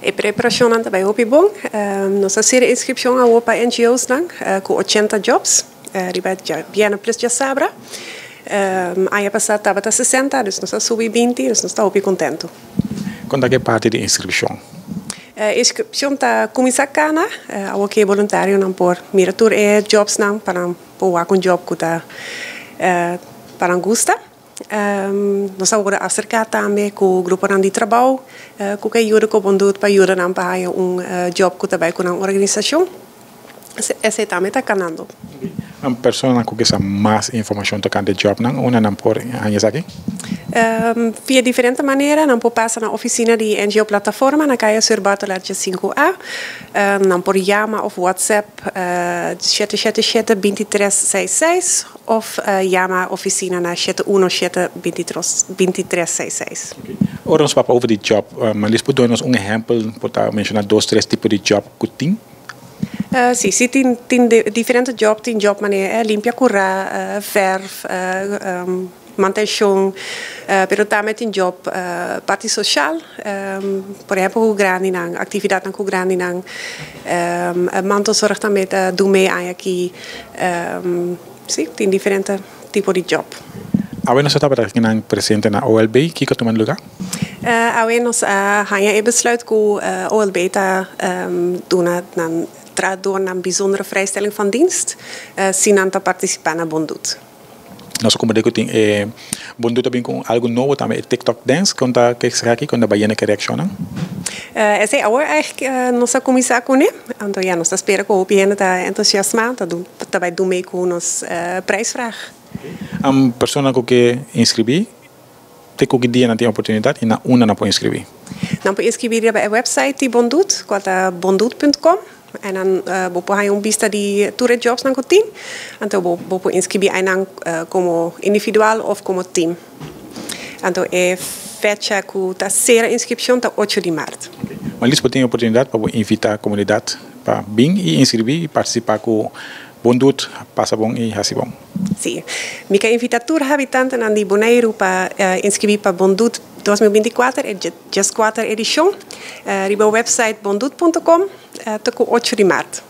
E preparashon ta bai hopi bon. Nos a sera inskripshon awor pa NGO's nan, ku 80 jobs. Riba djabièrnè plus djasabra. Aña pasá tabata 60, dus nos a subi 20, dus nos ta hopi kontentu. Kon ta e parti di inskripshon? Inskripshon ta kuminsá kana. Awor ku e voluntarionan por mira tur e jobs nan pa nan por wak un job ku ta pa nan gusta. Nos a wòrdu aserká tambe ku gruponan di trabou ku ke yuda ku Bon Doet pa yuda nan pa haña un job ku ta bai ku nan organisashon. Esei tambe ta kanando. Un personanan ku ke sa mas informashon tokante jobnan, unda nan por haña esaki? Via diferente manera. Nan por pasa na ofisina di NGO Plataforma na Kaya Sir Bartolet 5A. Nan por yama òf WhatsApp 777 2366 òf yama ofisina na 717 2366. Ora nos papia over di job, Marlies por duna nos un ehèmpel, por ta menshoná dos, tres tipo di job ku tin? Si, tin diferente job, tin job manera limpia kurá, verf, mantenshon, pero tambe tin job parti sosial, por ehèmpel ku grandinan, aktividatnan ku grandinan, mantelzorg tambe ta dun mee aña aki, si, tin diferente tipo di job. Awe nos tabata kinan presente na OLB, kiko a tuma lugá? Awe nos a haña e besluit ku OLB ta duna nan trahadornan bijzondere vrijstelling van dienst si nan ta partisipá na Bon Doet. Nos a komprendé ku tin e Bon Doet a bin ku algu nobo tambe, e TikTok dance, kon ta ke esaki, kon ta bayendo ku e reakshonnan? Esei awor eigenlijk nos a kuminsá kuné, anto ya nos ta spera ku hopi hende ta entusiasmá, ta bai dun mee ku nos prijsvraag. Un persona ku ke inskribí, te ku ki dia nan tin oportunidat i na unda nan por inskribí? Nan por inskribí riba e website di Bon Doet, kual ta bondoet.com. En dan bo por haña un bista di tur e jobsnan ku tin. Anto bo por inskribí einan komo individual òf komo team. Anto e fecha ku ta sera inskripshon ta 8 di mart. Marlies, bo tin e oportunidat pa bo invitá komunidat pa bin i inskribí i partisipá ku Bon Doet, pasa bon i hasi bon. Si. Mi ke invitá tur habitantenan di Boneiru pa inskribí pa Bon Doet 2024, e 14 edishon, riba website bondoet.com te ku 8 di mart.